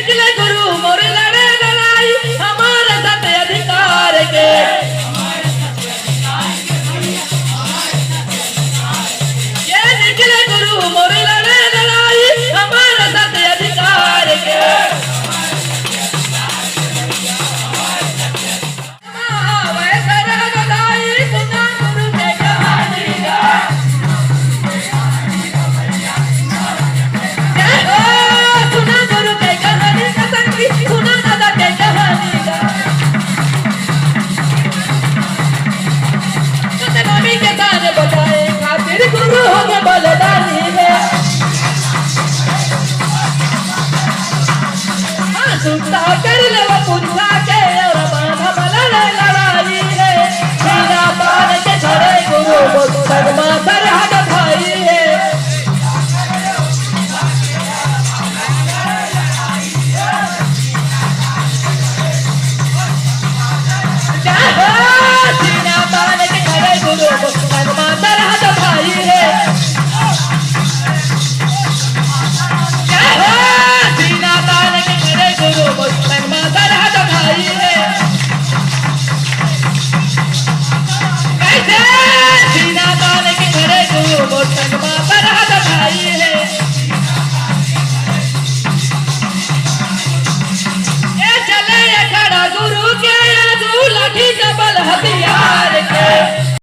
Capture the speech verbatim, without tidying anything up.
निकले गुरु मोर लड़े लड़ाई हमारे सत्य अधिकार के। ये निकले गुरु मोर लड़े लड़ाई हमारे सत्य अधिकार के। सुनता कर ले वो पुरखा के और बांधा वाला रे लड़ाई है। बिना पान के छोड़े गुरु को तन माथर हट